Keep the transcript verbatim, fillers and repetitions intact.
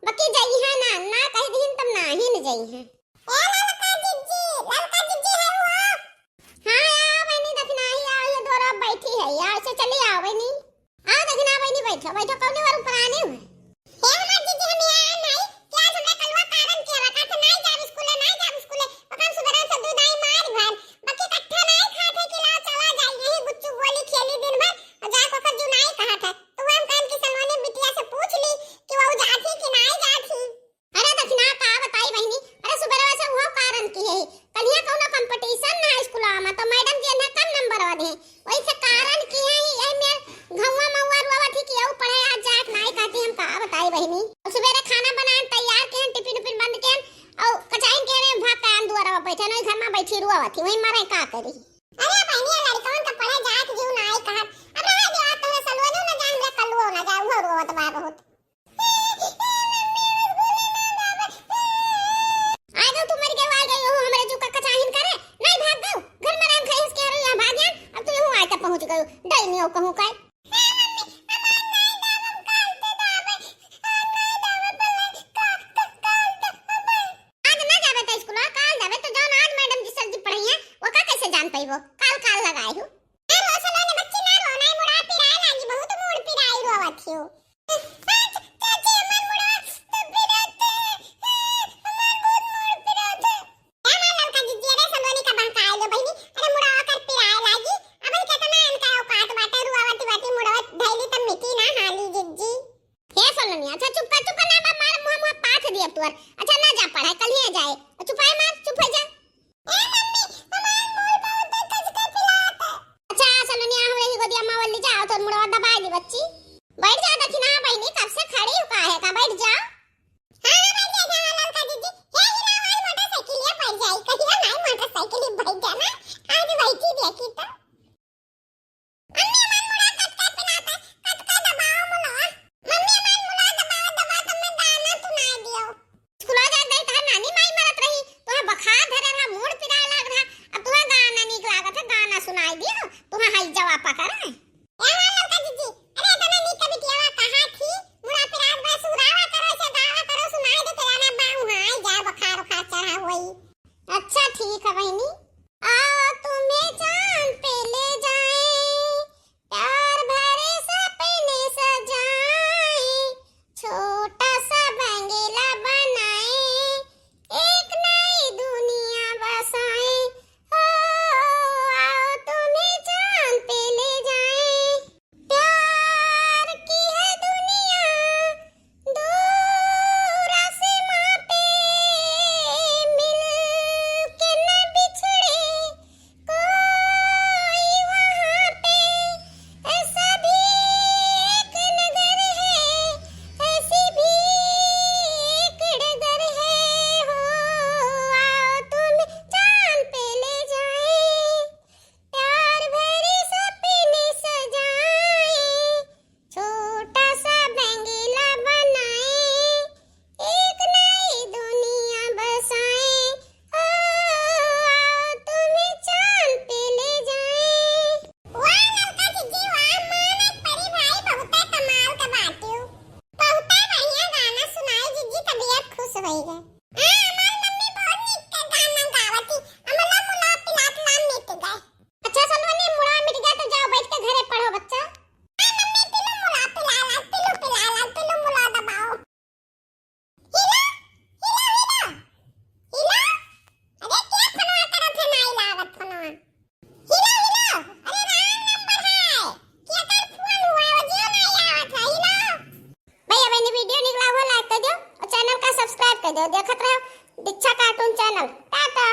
बाकी जइहा ना, ना कहि दिहिन तब नाहीं न जइहा। ए ललका जिज्जी, ललका जिज्जी है वो? हाँ, आओ बहिनी, दखिनही आओ, ये दोरा बैठी है, यहाँ से चली आओ बहिनी। आओ दखिना बहिनी, बैठो, बैठो, कौने बार ऊपर आने हुए? ए हमार जिज्जी, हम यहाँ आए नहीं, कि आज हमरा कलुआ कारण किया बा, कहत है, "नाहीं जाब स्कूले, नाहीं जाब स्कूले।" ओका हम सुबेरे से दूध आई मार भर, बाकी कट्ठा नाहीं खात है कि लाओ चला जाई, यही गुच्चू गोली खेली दिन भर, और जाके ओकर जुनाई कहत है। तो हम कहन कि सलोनी बिटिया से पूछ ली कि वो जात ही कि नाहीं जात ही। अरे दखिना का बताई बहिनी, अरे सुबेरवा से उहो कारण किहे ही। कलिया कौनो competition ना है स्कूलवा में, तो मैडम जी इन्हें कम नंबर दे। वही से कारण किहे ही, यही में घउवा मउवा रोवत ही कि यहू पढ़े आज जात नाहीं कहती, हम का बताई बहिनी। और सुबेरे खाना बनाएन, तैयार किहेन, टिफिन उफिन बंद किहेन, और कचाइन किहेन, भाग के आन दुआरवा बैठे, नहीं घर में बैठी रोवत ही, वही मरे का करी। अरे बहिनी, ये लड़कवन का पढ़े जात जीव नाहीं कहत। अब रहे दे, आज तोहरे सलोनी न जाए, हमरे कलुओ न जाए, उहो रोवत बा बहुत। आ गऊ तू मरि गऊ, आ गऊ हो हमरे जू का कचाहिन करे। नाहीं भाग गऊ, घर में रहन खाई हंस के रही, यहाँ भाग गया। अब तू यहू आके पहुँच गऊ, डैनी हो कहूँ का। आज ना जाबे त स्कूल, काल जाबे तो जौन आज मैडम जी सर जी पढ़ाई है, वो का कैसे जान पाइबो? काल काल लगाए हो। ना रो सलोनी बच्ची, ना रो, नाहीं मुड़ा पिराए लागी, बहुत मूड़ पिराई रोवत हो। चाची, हमार मुड़वा तो पिरात है, हमार बहुत मूड़ पिरात है। ए हमार ललका जिज्जी, अरे सलोनी का बहकाए लो बहिनी, अरे मुड़वा कर पिराए लागी, अबे केतना इनका औकात बाटे, रुआवती बाटी मुड़वा धैली तब मिटी ना हाली जिज्जी। हे सलोनी, अच्छा चुप कर, चुप कर, ना बा मार मुँह मुँह पाथ दिया तुअर। अच्छा ना जा पढ़ाई, कल ही जाए, चुपाई मार, चुप हो जा। ए मम्मी, हमार मूड़ बहुत कस के पिरात है। अच्छा, सलोनिया, हमरे ही गोदिया में वल्ली जाओ, तो मुड़वा दबाई ली बच्ची। बैठ जा दखिना बहिनी, कब से खड़ी हो काहे का, बैठ जा। हाँ, हाँ, बैठ जा, हाँ, ललका जिज्जी। हे हिला वाली मोटरसाइकिल ये बैठ जाई, कहियो नाहीं मोटरसाइकिल ये बैठ जाना, आज बैठी देखी तो। मम्मी, हमार मुड़ा कतका पिरात है, कतका दबाओ मुड़वा। मम्मी, हमार मुड़ा दबाओ, दबाओ, तो मैं गाना सुनाई दियो। स्कूल जात घरी तोहार नानी माई मरत रही, तोहार बखार धरे रहा, मूड़ पिराए लाग रहा, अब तोहार गाना नीक लागत है, गाना सुनाई दियो, तोहार हई जवा पकड़ है। ए हमार ललका जिज्जी, अरे इतना नीक कवितियावा कहा थी, मुड़ा पिरात बा सुहरावा करो, से गावा करो, सुनाई दे, तेरा ना बाऊ हाँ, आई जा बखार उखार चढ़ा होई। अच्छा ठीक है बहिनी। आओ तुम्हें चांद पे ले जाएं, प्यार भरे सपने सजाएं, छोटा सा बंगला बनाएं, एक नई दुनिया बसाएं। हो, आओ तुम्हें चांद पे ले जाएं। प्यार की है दुनिया दूर आसमां पे, मिल के न बिछड़े कोई वहाँ पे, ऐसा भी एक नगर है, ऐसी भी एक डगर है, हो आओ तुम चांद पे ले जाए, प्यार भरे सपने सजाए, छोटा सा बंगला बनाए, एक नई दुनिया बसाए, ओ, आओ तुम्हें चांद पे ले जाए। वाह ललका जिज्जी वाह, मानत परी भाई बहुते कमाल के बाटियो। बहुते बढ़िया गाना सुनाई जिज्जी, तबीयत खुश होई गए। हाँ, हमार मम्मी बहुत नीक के गाना गावती, हमला मुला पिलात नाम मिट गए। अच्छा सलोनी, मुड़ा मिट गया तो जाओ बैठ के घरे पढ़ो बच्चा। हाँ मम्मी, पिलू मुड़ा पिला ला, पिलू पिला ला, पिलू मुड़ा दबाओ। हिलो, हिलो, हिलो, हिलो। अरे क्या फोनवा करत है, नाई लागत फोनवा। हिलो, हिलो, अरे wrong number है। केकर फोन हुआ है, वो जियो नाई आवत है, हिलो। भैया बहनी video निकला हुआ like कर दो और channel का subscribe कर दो। देखत रहो दीक्षा cartoon channel। टाटा।